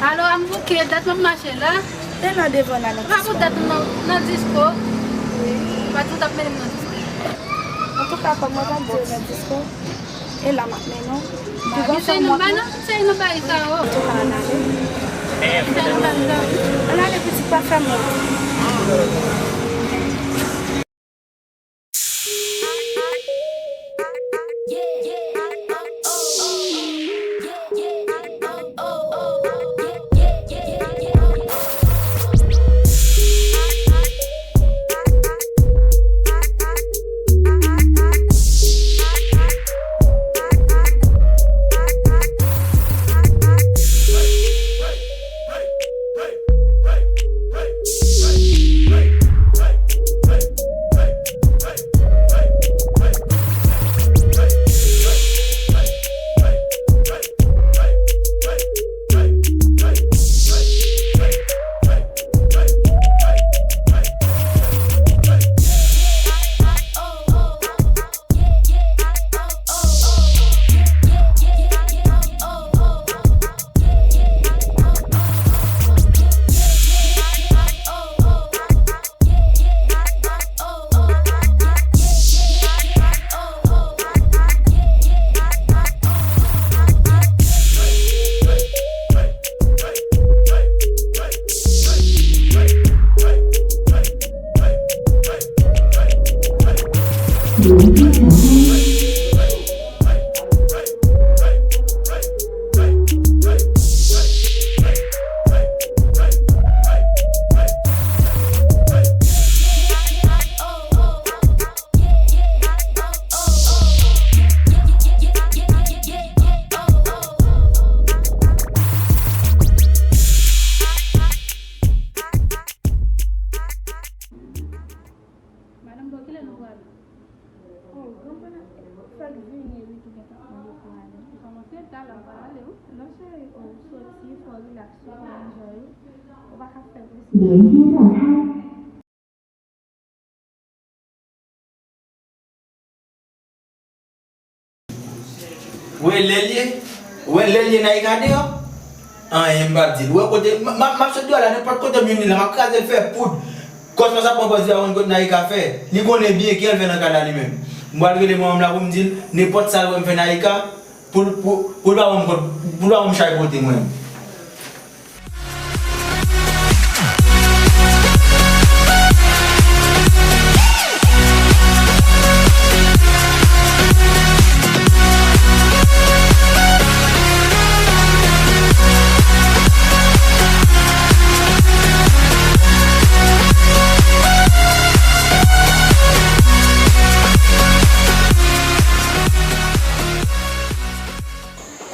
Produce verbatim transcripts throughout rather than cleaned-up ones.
Alo, Amzouke, dat m ap mache la. E la devan la nan disko. Ou pa pou dat m nan, nan disko? Wi. Ou pa di w t ap mennen m nan disko? Antouka, kòm mwen pa di w nan disko, e la m ap mennen w. Pi gon sè m wont nou. Se nan bay sa, o. Antouka, ann ale. Se nan bay sa. Ann ale, pitit, pa fè m wont. Madanm, bon, kilè nou prale? Oh, granmoun nan fèk vini, wi, ki gentan mande pou ale. Ou kòmanse ta la, ou pa ale, wi. Non, cheri, oh, ou soti, fò w rilaks, fò w enjoy. Ou pa ka fè plis. Ou wè lè l ye? Ou wè lè l ye Naïka deyò? Anyen m p ap di l. Ou wè kote m, m, m ap sot deyò la, nenpòt kote m jwenn li la, m ap kraze l fè poud. Kòsmòs ap pran pòz li pa konn kot Naïka fè. Li konnen byen ki jan l fè nan kad la li menm. M pral rele manman m la pou m di l, nenpòt sa l wè m fè Naïka, pou l, pou, pou l pa ban m kont, pou l pa ban m chay pote mwen.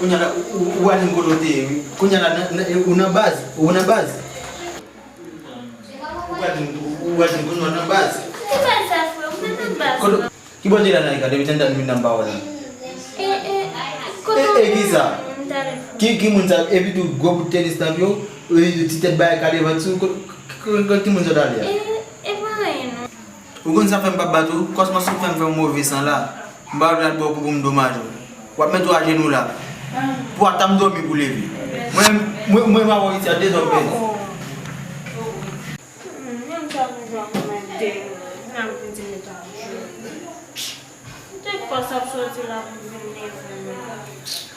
Kounye a la, ou, ou, ou pral di m kote w te ye, wi. Kounye a la, nan, nan, ou nan baz, ou nan baz. Ou pral di m, ou pral di m kounye a w nan baz. Ki baz sa, frè? Ou pa nan baz, non. Ki bò w te ye la, Naïka, depi tantan m vin nan bawòl la? E, e, kote w te ye? E, e, kisa? Ki, ki moun sa? Epi tou, gwo bout tenis tank yo, e, ti tèt bagay kale vant sou, ko-, ko-, ko-, ki moun sa w t ale a? E, e pa anyen, non. Ou konn sa fè m p ap bat ou? Kòsmòs ou fè m fè yon move san la. M pa vle al ba w kou pou m domaj ou. W ap mete w ajenou la. Pou w ata m dòmi pou leve. Mwen, mwen, mwen m ap wè isi a de zòn pèdi. Menm sa pou jwa mwen de. N ap vin di mete ajenou. M te kwè sa ap soti la pou vin leve mwen.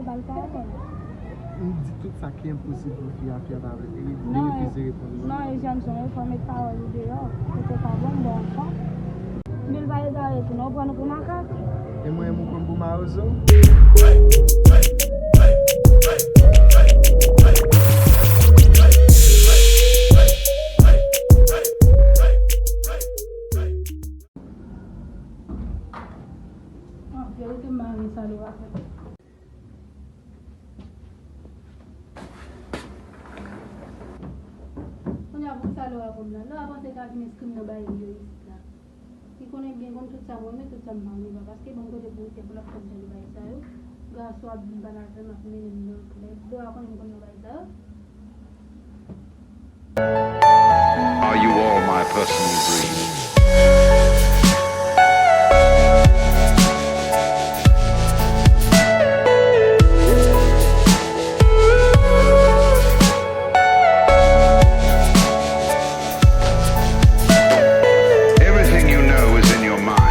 Ba l pawòl. M di tout sa ki enposib pou fi a, fi a pa vle, li, li refize reponn mwen. Non, Eugène, son efò met pawòl ou deyò. Ou te pa bon, m ba w yon fwa. Vin pa egare tou non, ou pran nou pou makak. E mwen menm ou pran m pou mawozo? An verite, m pa renmen sa Laura fè. Kounye a, pou sa Laura pran m la? Laura panse l ka vin enskri m nan bagay yo isit la. Li konnen byen konn tout sa mwen renmen, tout sa m pa renmen pa. Paske ban m kote pou ou te pou l ap fè m jan de bagay sa yo. Gason ap vin pale avè m, ap mennen m nan klèb. Laura konnen m konn nan bagay sa yo. Are you all my personal dreams? Everything you know is in your mind.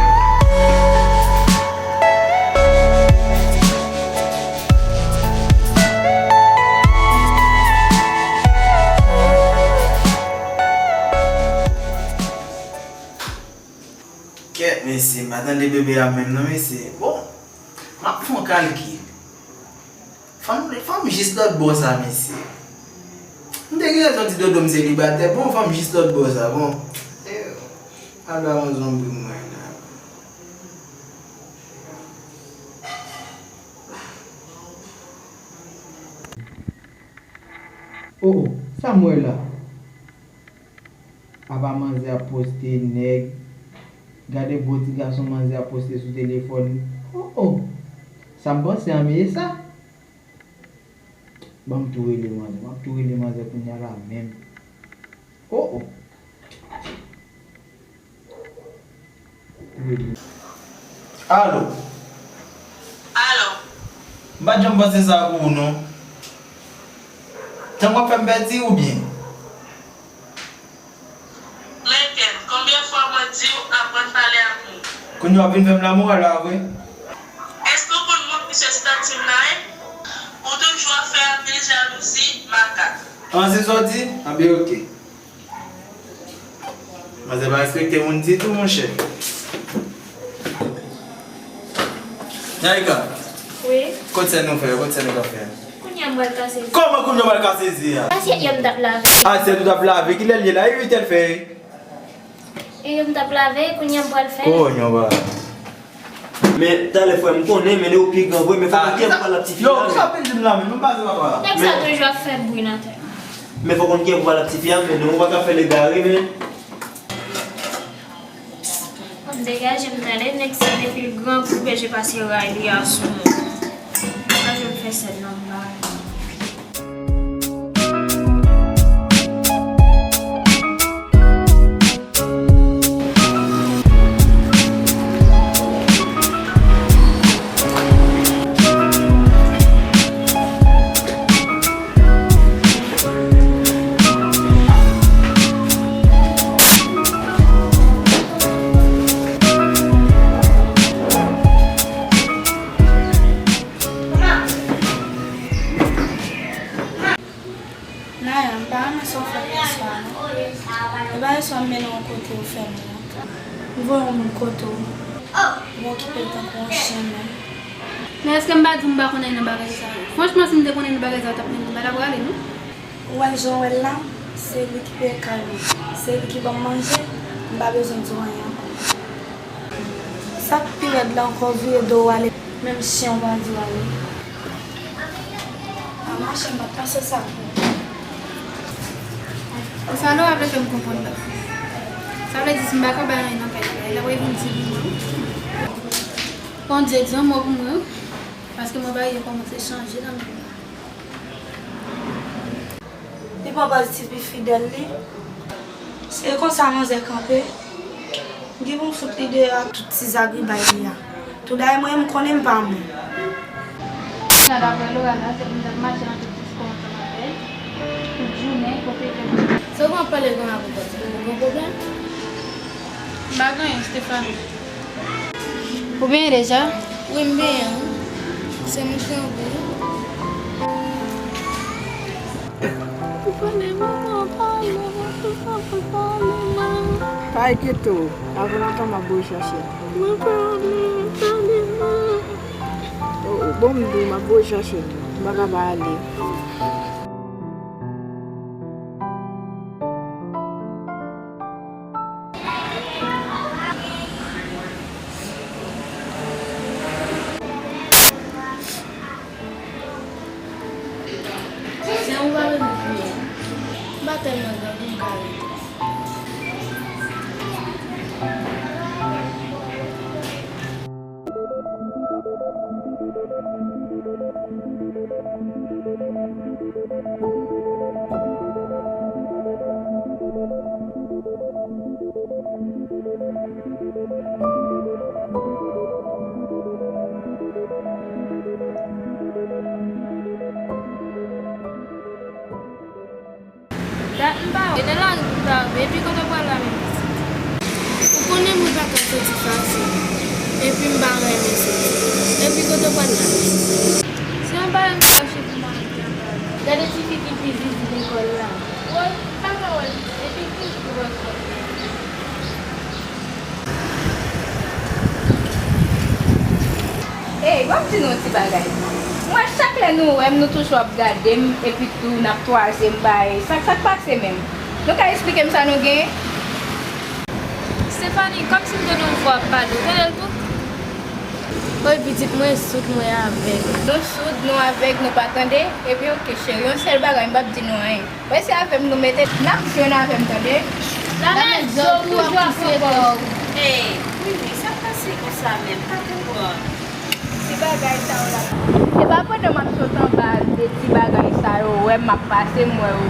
Kèt, mesye, m pa tande bebe a menm non, mesye. Bon, m ap fè yon kalkil. Fanm, fanm jis lòt bò sa, mesye. M te gen rezon di Dodo m selibatè. Bon, fanm jis lòt bò sa, bon. Eh, al ba yon zonbi mwen la. Oh, oh, sa m wè la? Apa manzè ap poste nèg. Gade gwo ti gason manzè ap poste sou telefòn li. Oh, oh. Sa m panse an, men e sa? Ban m tou rele manzè. M ap tou rele manzè kounye a la menm. Oh, oh. Alo. Alo. M pa t janm panse sa pou ou non. Tan w ap fè m pèdi oubyen? Lincoln, konbyen fwa mwen di w aprann pale ak moun? Kounye w ap vin fè m lamoral la vre? Èske w konn moun ki sou estati m la ye? Ou toujou ap fè anpil jalouzi, makak. An, se sa w di? Anben, oke. Manzè pa respekte moun ditou, monchè. Naïka. Wi. Kot sèn nou fè? Kot sèn nou ka fè? Kounye a m pral kase zi. Kòman kounye a w pral kase zi a? Asyèt yo m t ap lave. Asyèt ou t ap lave? Kilè l ye la? E uit è l fè. E yo m t ap lave, kounye a m pral fè. Kounye a w pral. Men talè frè m konnen, men ou pi gran vre, men fò konn kiyès pou pale ak tifi a. Yo, kisa w ap di m la menm? M pa se papa. Nèg sa toujou ap fè bri nan tèt mwen. Men fò konn kiyès pou pale ak tifi a, men nou pa ka fè l egare, men. Bon, degaje m tande, nèg sa depi l gran pou beje pase ray li a sou mwen. Pa janm fè sèn non, m pa renmen. Naya, m pa renmen sa w fè konsa non. E pa jeswa m mennen w kote ou fè m wont. M voye yon moun kote w, ou okipe l tankou yon chen menm. Men èske m pa di w m pa konn anyen nan bagay sa yo? Franchman, si m te konn anyen nan bagay sa yo, w t ap mennen m, m pa t ap rale non. Ou wè jan w wè l la, se li ki peye kay mwen. Se li ki ban m manje, m pa bezwen di w anyen ankò. Sa k pi rèd la ankò, vire do w ale, menm chen w pa di w ale. A mache, m pa t panse sa pou ou. Sa Laura vle fè m konprann la. Sa vle di si m pa ka bay anyen nan kay la, l ap revin di pou mwen. Bondye, di yon mo pou mwen, paske mwen bagay yo kòmanse chanje nan men m la. Li pran pòz tifi fidèl li. Se konsa manzè kanpe. M gen pou m fout li deyò ak tout ti zagribay li a. Tou dayè mwen menm m konnen m pa moun. Sa daprè Laura la, se pou m t ap mache nan tout ti kò ansanm avè l. Tout jounen, pou pete mwen. Sa w gen w ap pale gran avè w, ou gen pwoblèm? M pa gen anyen, Stéphanie. Ou benyen deja? Wi, m benyen, wi. Se mwen ki anvi. Pa enkyete w, avan lontan m ap voye chache l. Mwen pa ale, pa ale non. O, o, bon, m di w, m ap voye chache l. M pa ka pa ale. Jan ou pa bezwen kriye. M pa tèlman grangou m ka rete. Dat m pa wè. E nan lari m ta wè. Epi kote w pral la menm pitit? Ou konnen mwen pa ka soti fasil. Epi m pa renmen soti. Epi kote w pral la menm? Se yon bagay m chache pou m al fè anba la. Gade ti fi ki pi zizi lekòl la. Woy, m pa ka wè l. Epi ki jou pou wè kò l. Ey, ban m di nou yon ti bagay. M wè chak lè nou wè m, nou toujou ap gade m, epi tou n ap twaze m bay. Sa k, sa k pase menm? Nou ka eksplike m sa nou genyen? Stephanie, kòmsi m tande yon vwa ap pale, ou tande l tou? Oy, pitit, mwen soud, mwen avèg. Nou soud, nou avèg, nou pa tande? Ebyen, oke, cheri, yon sèl bagay, m p ap di nou anyen. Rete avè m, nou mete, n ap jwenn avè m, tande? Lanmèd zo toujou ap pran kò w. Ey, wi, wi, sa pase konsa menm, pa konprann. Ti bagay sa yo la. Se pa pandan m ap sot anba de ti bagay sa yo, wè m ap pase, m wè yo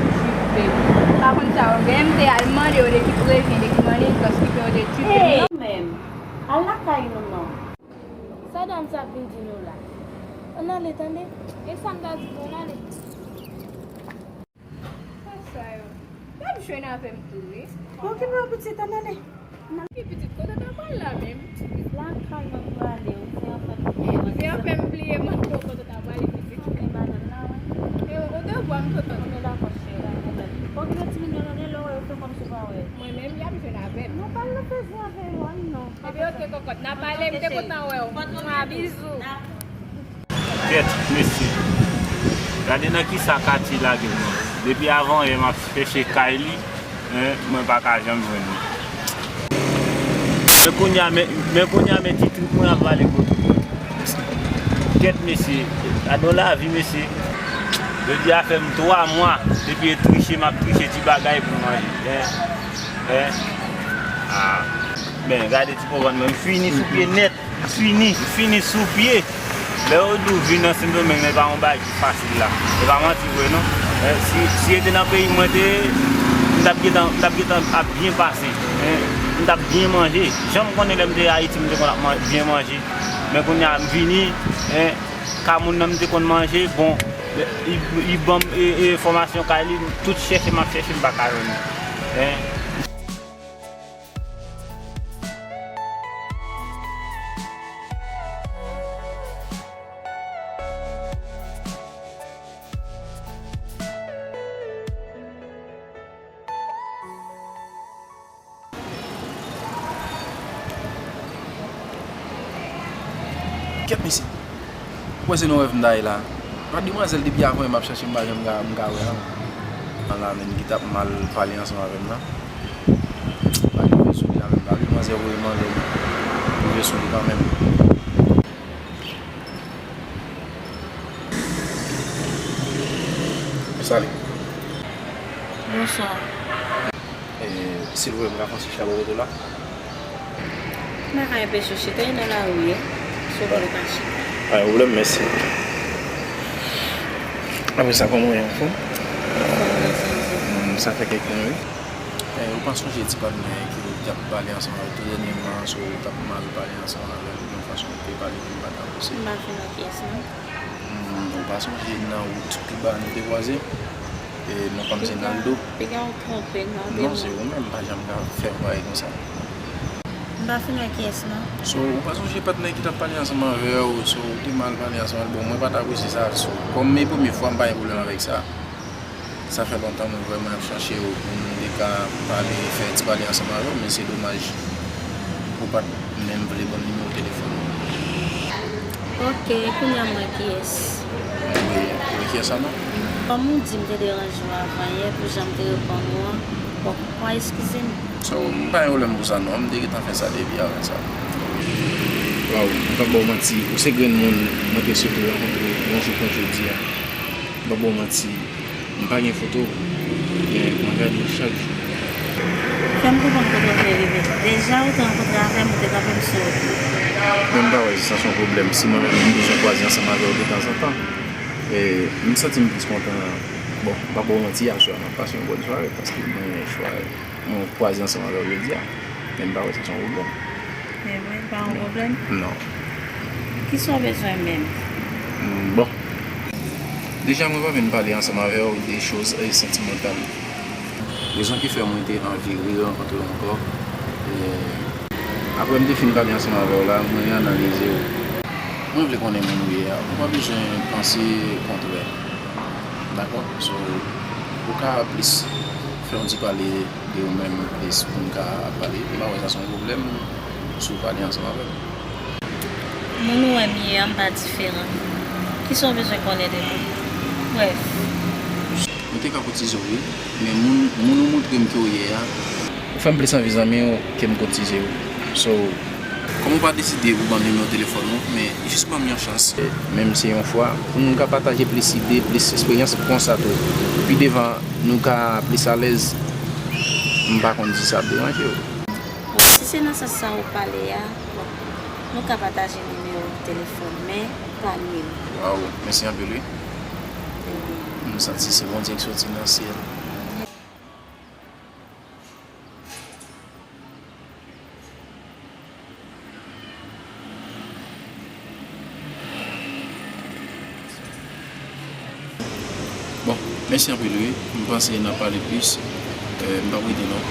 tripe. Pa konn sa yo genyen, m te al mande yo de ki Prevyen, de ki Manigans ki fè yo te tripe m non. Ey, menm, al lakay nou non. Sa dam sa ap vin di nou la? Ann ale, tande. E sa m ta di nou, ann ale. Sa sa yo? Y ap jwenn avè m tou, wi. Okipe w pitit, ann ale. Ki pitit, kote w ta pral la menm? Lakay mwen prale, wi, se anfè m bliye mande w. Se anfè m bliye mande w kote w ta prale, pitit. Anfè madanm la, wi. E, ou te vwa m sot antre. Ann ale, dakò, cheri, pa gen pwoblèm. Okipe timoun yo, tande, lè w wè yo fè kòmsi w pa wè. Mwen menm, y ap jwenn avè m. Non, pa al nan fezye avè yo, al non. Ebyen, oke, kòkòt, n ap pale, m te kontan wè w. Mwa, bizou. Kèt, mesye. Gade nan kisa Katy lage mwen. Depi avan yè m ap chèche kay li, en, mwen pa ka janm jwenn li. Men kounye a, men, men kounye a, men ti trip mwen ap vale kote. Kèt, mesye. Gade yon lavi, mesye. Jodi a fè m twa mwa depi e triche m ap triche ti bagay pou manje. En, en. Ah. Men, gade ti pòvann mwen. M fini sou pye nèt. M fini, m fini sou pye. Lè yo di w vin nan Sendomeng, men pa yon bagay ki fasil la. E pa manti vre non. Eh, si, si se te nan peyi mwen te ye, m t ap gentan, m t ap gentan ap byen pase. Eh, m t ap byen manje. Jan m konnen lè m te Ayiti, m te konn ap man-, byen manje. Men kounye a m vini, eh, ka moun nan m te konn manje, bon, li, li ban m, eh, eh, enfòmasyon kay li, m tout chèche, m ap chèche, m pa ka jwenn li. Eh. Kèt mesye. Ou kwè se nan rèv m ta ye la? Pa demwazèl depi avan yè m ap chèche m pa janm ka, m ka wè la. An la menm ki t ap mal pale ansanm avè m nan. Pa rive sou li la menm. Pa demwazèl voye mande m rive sou li kanmenm. Salut. Bonswa. E, silvouplè, m ka fè yon ti chita bò kote w la? M pa ka enpeche w chita, e nan lari wi, si w vle w ka chita. Pa gen pwoblèm, mèsi. Apre sa, kòman w ye, anfòm? Anfòm, mèsi. Hmm, sa fè kèk tan, wi. E, ou pa sonje ti patnè ki w t ap pale ansanm avè l tou dènyèman, so w t ap mal pale ansanm avè l, yon fason w te pale ki m pa t apresye? M pa fin wè kiyès non. Hmm, ou pa sonje nan wout pi ba nou te kwaze? E non pa m se Naldo. Piga, piga ou twonpe non, non, se ou menm, m pa janm ka fè yon bagay konsa. M pa fin wè kiyès non. So, ou pa sonje patnè ki t ap pale ansanm avè w, so, ou te mal pale ansanm avè l. Bon, mwen pa t apresye sa, so, kòm e premye fwa, m pa gen pwoblèm avèk sa. Sa fè lontan mwen vrèman ap chache w pou m te ka pale, fè ti pale ansanm avè w, men se domaj ou pa t menm vle ban m nimewo telefòn ou. Ok, kounye a m wè kiyès. Wi, wi, kiyès sa non? Kòm ou di m te deranje w avan yè pou jan m te reponn ou an, bon, w a eskize m. So, m pa gen pwoblèm pou sa non, m te gentan fè sa depi avan sa. Waw, m p ap ba w manti, ou se grenn moun mwen te swete rankontre yon jou kon jodi a. M p ap ba w manti, m pa gen foto, men mwen gade w chak jou. Fè m konprann kote w te rive. Deja ou te rankontre avè m, ou te kanpe m sou wout mwen. Men m pa wè sa se yon pwoblèm si mwen menm m bezwen kwaze ansanm avè w detanzantan. E, m santi m plis kontan. Bon, m p ap ba w manti, aswè a m ap pase yon bòn sware paske mwen chwa-, mwen kwaze ansanm avè w jodi a. Men m pa wè sa se yon pwoblèm. Men vre, pa yon pwoblèm? Non. Kisa w bezwen menm? Mm, bon. Deja, mwen pa vin pale ansanm avè w de choz, eh, santimantal. Rezon ki fè mwen te anvi re-rankontre w ankò, eh, apre m te fin pale ansanm avè w la, mwen analize w. Mwen vle konnen moun ou ye a. Ou pa bezwen panse kontrè. Dakò? So, ou ka plis fè yon ti pale de ou menm plis pou n ka pale. M pa wè sa se yon pwoblèm si w pale ansanm avè m. Moun ou wè m ye a, m pa diferan. Kisa w bezwen konnen de mwen? Brèf. Mwen te ka koutize w, wi, men moun, moun ou montre m ke w ye a, ou fè m plis anvi zanmi w ke m koutize w. So, kòm ou pa deside pou ban m nimewo telefòn ou, men jis ban m yon chans. Menm se yon fwa, pou nou ka pataje plis ide, plis eksperyans konsa tou. Pi devan, nou ka plis alèz. M pa konn si sa ap deranje w. Bon, si se nan sans sa ou pale a, bon, nou ka pataje nimewo telefòn, men pa menm. Waw, mèsi anpil wi. De rien. M santi se Bondye ki soti nan syèl. Bon, mèsi anpil wi. M panse n ap pale plis. Eh, m p ap rete non.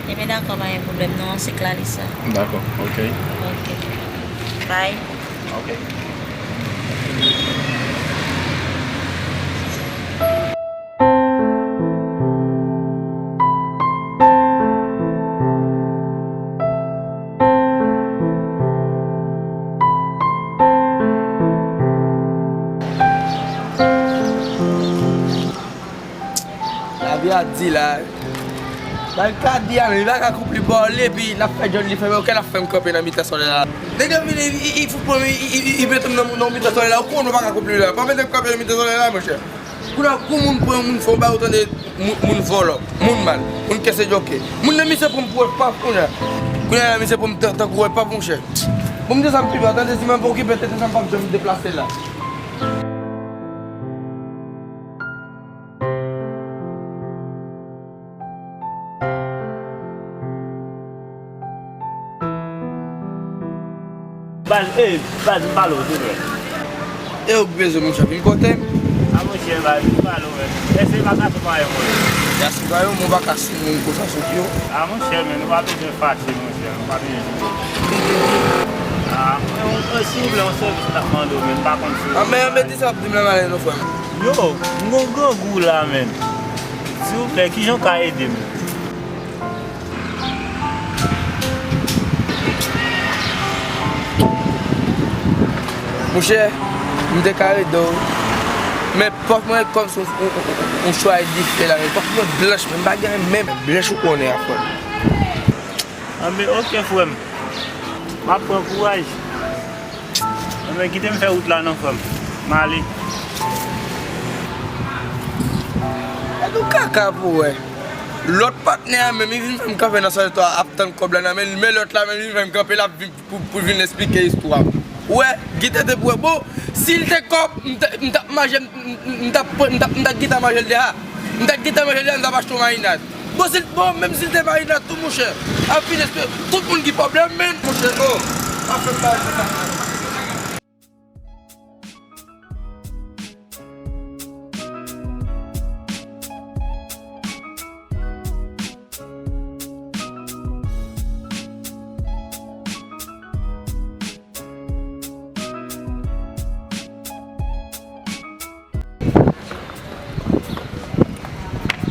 Ebyen dakò, pa gen pwoblèm non, se Clarissa. Dakò, ok. Ok. Bye. Ok. Lavi a di la. Sa l ka di a, men li pa ka konpli pawòl li, epi l ap fè djòl li fè, men okenn ap fè m kanpe nan mitan solèy la. Nèg yo vini, li, li, li fout pran m, li, li, li, li mete m nan, nan mitan solèy la. Ou konn ou pa ka konpli la. Pa mete m kanpe nan mitan solèy la, monchè. Kounye a, kou moun pran moun, fò w ba yo tande, moun, moun vòlò, moun mal, moun kese djoke. Moun nan misye pran m pou epòp kounye a. Kounye a, misye pran m tan, tankou epòp, monchè. Bon, m desann pi ba, tande, si mwen pa okipe tèt, sa m p ap janm deplase la. Baz, eh, baz, m pale w, silvouplè. E ou bezwen, monchè, vin kote m? A, monchè, baz, m pale w, men. Èske m pa ka swivaye w, monchè? Ya swivaye w, men w pa ka sou moun konsa sou pye w. A, monchè, men nou pa bezwen fache, monchè, nou pa bezwen. A, mwen, mwen, silvouplè, yon sèvis m t ap mande w, men m pa konn si w... A, men, men, di sa w ap di m la, malen, non, frè m. Yo, m gon grangou la, men. Silvouplè, kijan w ka ede m? Monchè, m te ka ede w, men pòch mwen kòmsi yon, yon, yon, yon chwaye dife la, men pòch mwen blanch, men m pa gen anyen menm, blanch ou konnen a, frè m. Anben, oke, frè m. M ap pran kouraj. Anben, kite m fè wout la non, frè m. M ale. Gad yon kaka pou wè. Lòt patnè a menm, li vin fè m kanpe nan solèy tou a, ap tann kòb la nan men l, men lòt la menm, li vin fè m kanpe, l ap vin pou, pou vin esplike istwa. Ou wè, gite te pou wè. Bon, si l te kòb, m t, m t ap manje, m, m, m t ap, m t ap, m t ap gite manje l deja. M t ap gite manje l deja, m t ap achte yon marinad. Bon, si l, bon, menm si l te marinad tou, monchè, ap vin esplike. Tout moun gen pwoblèm, men, monchè, oh, pa fè m bagay konsa.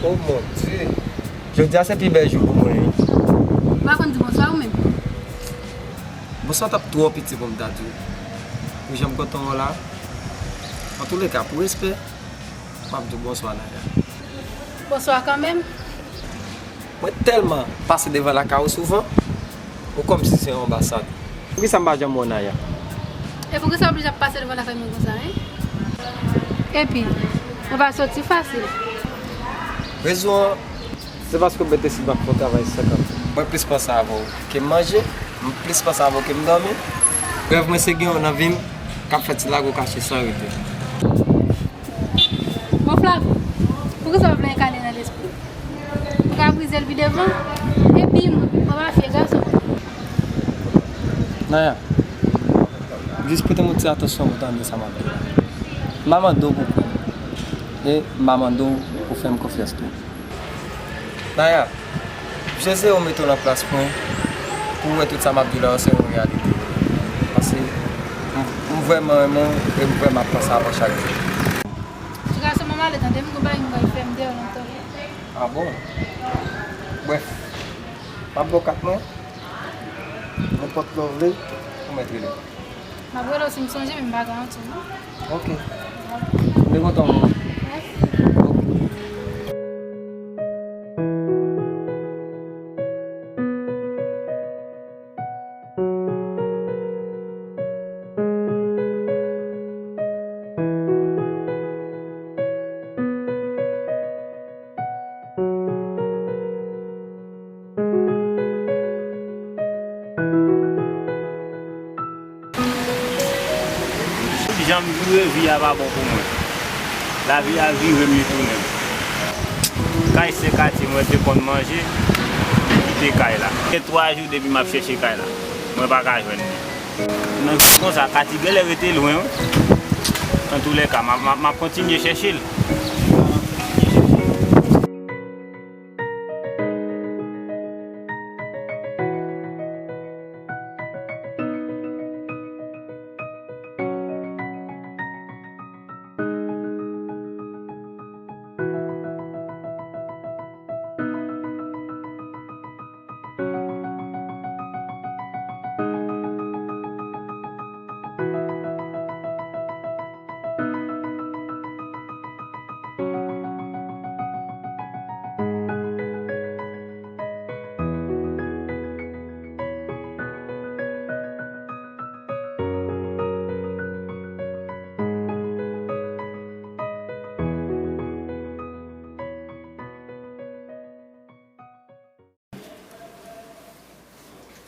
Oh mon Dieu! Jodi a se pi bèl jou pou mwen, wi. Ou pa konn di bonswa ou menm? Bonswa t ap twò piti pou m ta di w. Pou jan m kontan w la. Antouleka, pou respè, m ap di w bonswa, Naya. Bonswa kanmenm. Mwen tèlman pase devan lakay ou souvan, ou kòmsi se yon anbasad. Poukisa m pa janm wè w, Naya? E poukisa w oblije ap pase devan lakay mwen konsa, en? Epi, mwen pa soti fasil. Rezon an, se paske w mete sou bak fè yon travay senkant. Mwen plis panse avè w ke m manje, m plis panse avè w ke m dòmi. Rèv mwen se gen w nan vi m, k ap fè ti lago kache san rete. Bon, Flavou, poukisa w vle enkane nan lespri? Ou ka brize l pi devan, epi mwen pa fye gason. Naya, jis prete m yon ti atansyon pou w tande sa m ap di w la. M pa mande w pou kwè m, e m pa mande w pou fè m konfyans tou. Naya, m chwazi w mete w nan plas mwen, pou w wè tout sa m ap di w la yo se yon reyalite. Paske m, m vrèman renmen w, e m vrèman ap panse avè w chak jou. Ti gason, m ale tande, m gon bagay m pral fè, m deyò lontan. Ah bon? Brèf, m ap ba w kat mwen. Nenpòt lè w vle, ou mèt rele m. M ap rele w si m sonje, men m pa garanti w, non. Ok. M te kontan w. Mèsi. Ok. Tout jan m vire, vi a pa bon pou mwen. Lavi a vire m, li tounen m. Kay se katye mwen te konn manje, m kite kay la. Gen twa jou depi m ap chèche kay la. Mwen pa ka jwenn li. Nan konsa, katye genlè rete lwen, wi. Antouleka, m ap, m ap, m ap kontinye chèche l.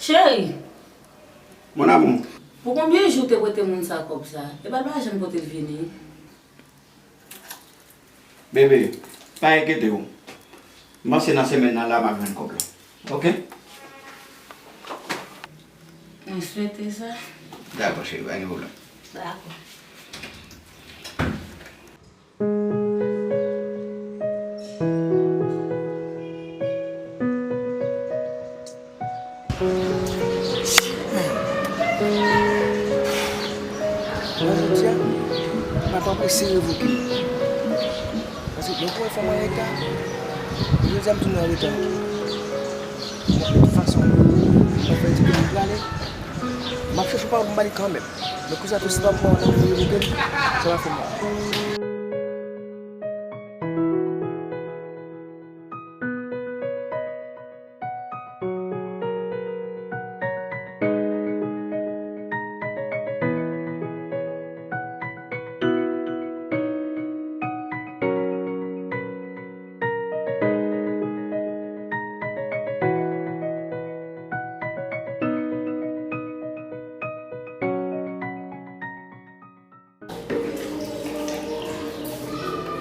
Cheri! Mon amour. Pou konbyen jou w te prete moun sa kòb sa? Epa l pa janm pote l vini. Bebe, pa enkyete w. M panse nan semèn nan la m ap jwenn kòb la. Ok? Mwen swete sa. Dakò, cheri, pa gen pwoblèm. Dakò. Bon, jodi a, m ap anprese revoke. Paske lè w wè fanm an reta, jodi a m tounen an reta. Bon, de tout fason, m ap fè di ke m prale. M ap chèche yon pawòl pou m ba li kanmenm. Men kounye a tou, si l pa pran nan revoke m, sa va fè m mal.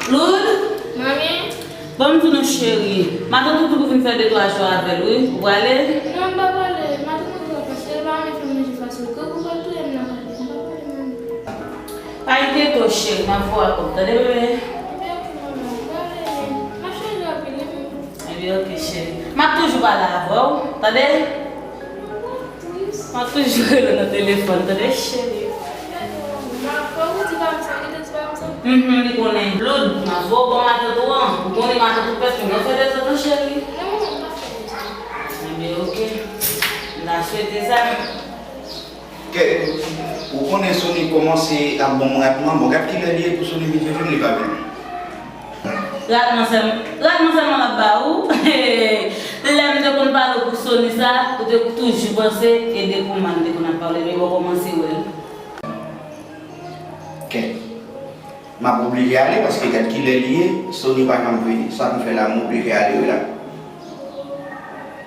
Loud? Manmi? Ban m di w non, cheri. Matant ou di pou vin fè de twa jou avè l, wi. Ou prale? Non, m pa prale. Matant mwen twò fòse, li pa renmen fè manje fasil. Grangou pral touye m nan prale. M pa prale, manmi. Pa enkyete w, cheri. M ap voye w kòb, tande, bebe? Ebyen, ok, manman. M prale, men m ap chanje anpil, wi, manmi. Ebyen, ok, cheri. M ap toujou pale avè w, tande? M ap toujou rele w nan telefòn, tande, cheri? Mhm, li konnen. Loud, m ap voye w bò matant ou an. Ou konnen matant ou pèsonn Cheri. Non, non, m pa fè anyen. Enben, oke. M ta swete sa. Kè, ou konnen Sony kòmanse ap ban m ratman. Bon, gad kilè li ye pou Sony vin chèche m, li pa vin. Ratman sèl-, ratman sèlman l ap ba ou. Lè m te konn pale w pou Sony sa, ou te toujou panse e de Kouman te konn ap pale, men bon, kòmanse wè l. Kè. M ap oblije ale paske gad kilè li ye, Sony pa janm vini. Sa pou fè la, m oblije ale wi la.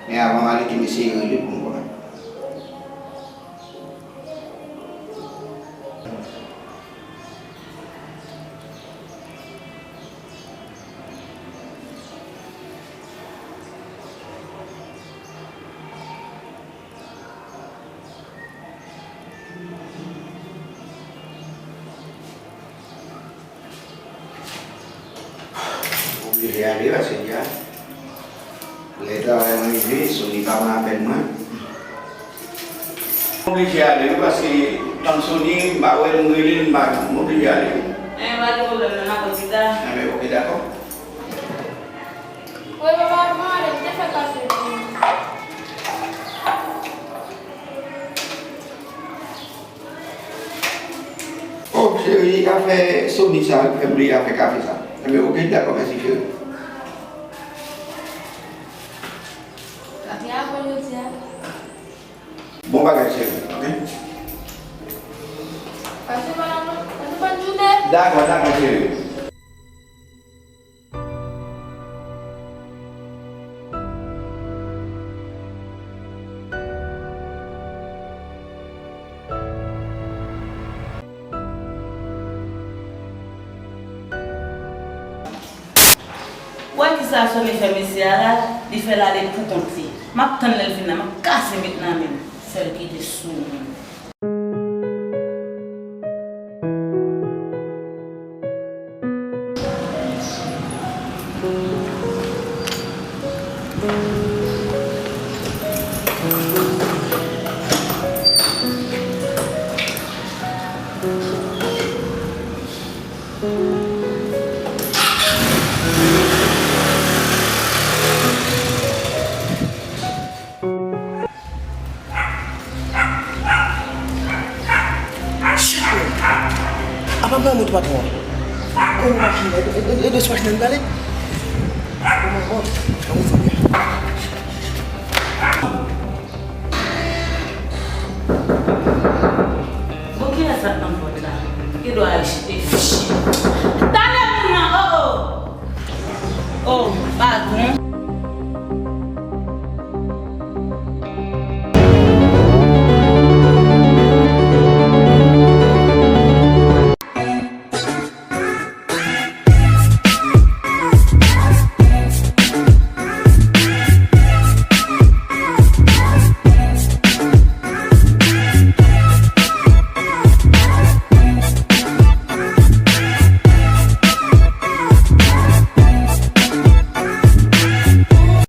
Men avan m ale, gen mesye yo rele pou m kanmenm. Oblije ale paske deja lè travay mwen rive, Sony pa pran apèl mwen. Oblije ale wi, paske tann Sony, m pa wè l, m rele l, m pa jwenn. M oblije ale wi. Enben, pa gen pwoblèm non, n ap wè pita. Enben, oke, dakò. Wi, papa, mwen ale, m te fè kafe pou nou. Oh, cheri, afè Sony sa, fè m bliye afè kafe sa. Enben, oke, dakò, mèsi, cheri. Kafe a bon jodi a. Bon bagay, cheri, oke? Pase bòn, pase bòn jounen. Dakò, dakò, cheri. Ou wè kisa Sony fè mesye a la? Li fè l ale pou kont li. M ap tann lè l vin la, m ap kase met nan men l. Fè l kite sou moun. Shit, man. Apa mwen moto patwon an? Kòman machin nan? E, e, e, e de machin nan prale? Oh my God. An move, yeah. Bon, kilès sa k nan pòt la? Gen dwa al chite fichye. Talè moun nan, oh, oh. Oh, padon.